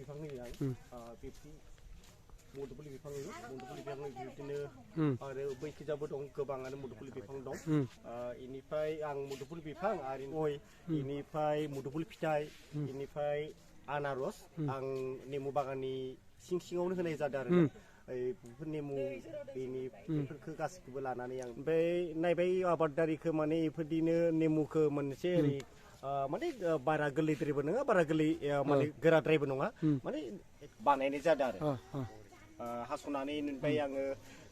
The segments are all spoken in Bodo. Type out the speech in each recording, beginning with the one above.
बिफांनि बिब्दि मुदुफुल बिफांनि बिदिनो आरो बैखिजाबो दं गोबाङानो मुदुफुल बिफां दं इनिफ्राय आं मुदुफुल बिफां आरो गय इनिफ्राय मुदुफुल फिथाइ इनिफ्राय आनारस आं नेमु बागाननि सिङावनो होनाय जादों आरो बेफोर नेमु बेनि बेफोरखौ गासिखौबो लानानै आं ओमफ्राय नायबाय आबादारिखौ माने बेफोरदिनो नेमुखौ मोनसे ओरै माने बारा गोरलैद्रायबो नङा बारा गोरलै माने गोराद्रायबो नङा माने बानायनाय जादों आरो हास'नानै ओमफ्राय आङो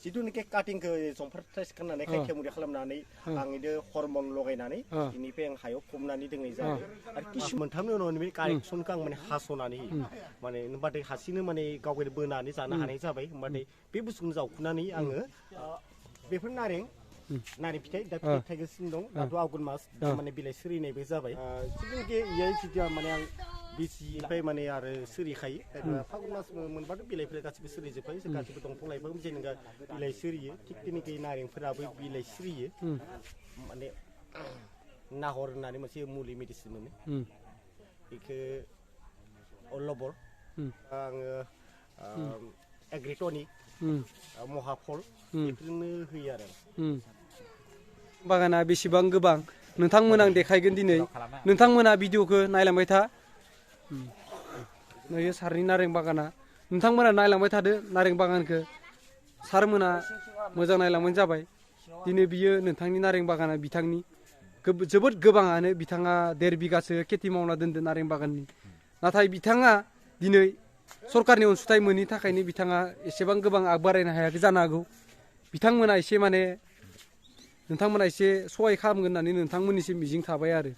जिथुनिखि काटिंखौ जंफार ट्रेस खालामनानै खायथिया मुरि खालामनानै आं बिदि हरमन लगायनानै बेनिफ्राय आं हायाव फबनानै दोननाय जादों आरो किसु मोनथामनि उनाव बे कारेक्सनखौ आं माने हास'नानै होयो माने होनबाथाय हारसिंनो माने गावगायनो बोनानै जानो हानाय जाबाय होनबाथाय बे बुस्थुखौनो जावखुनानै आङो बेफोर नारें फिथाइ दा फिथाइ थाइगासिनो दं दाथ' आघन मास माने बिलाइ सिरिनायबो जाबाय जिथुनिखि इयो जिथिया माने आं बिसिनिफ्राय माने आरो सिरिखायो फागुन मास मोनबाथ' बिलाइफोरा गासिबो सिरिजोबखायो गासिबो दंफां लाइफां जेनेबा बिलाइ सिरियो थिग तेनिखि नारेंफोराबो बिलाइ सिरियो माने नाहर होननानै मोनसे मुलि मेडिसिन मोनो बेखौ लबर आङो एग्रिटनिक महाफल बेफोरनो होयो आरो बागाना बेसेबां गोबां नोंथांमोन आं देखायगोन दिनै नोंथांमोना भिडिअखौ नायलांबाय था नै सारनि नारें बागाना नोंथांमोना नायलांबाय थादो नारें बागानखौ सारमोना मोजां नायलांबानो जाबाय दिनै बियो नोंथांनि नारें बागाना बिथांनि जोबोद गोबाङानो बिथाङा 1.5 बिगासो खेथि मावना दोनदों नारें बागाननि नाथाय बिथाङा दिनै सरकारनि अनसुंथाइ मोनैनि थाखायनो बिथाङा एसेबां गोबां आग बारायनो हायाखै जानो हागौ बिथांमोना एसे माने नोंथांमोना एसे सहाय खालामगोन होननानै नोंथांमोननिसिम मिजिं थाबाय आरो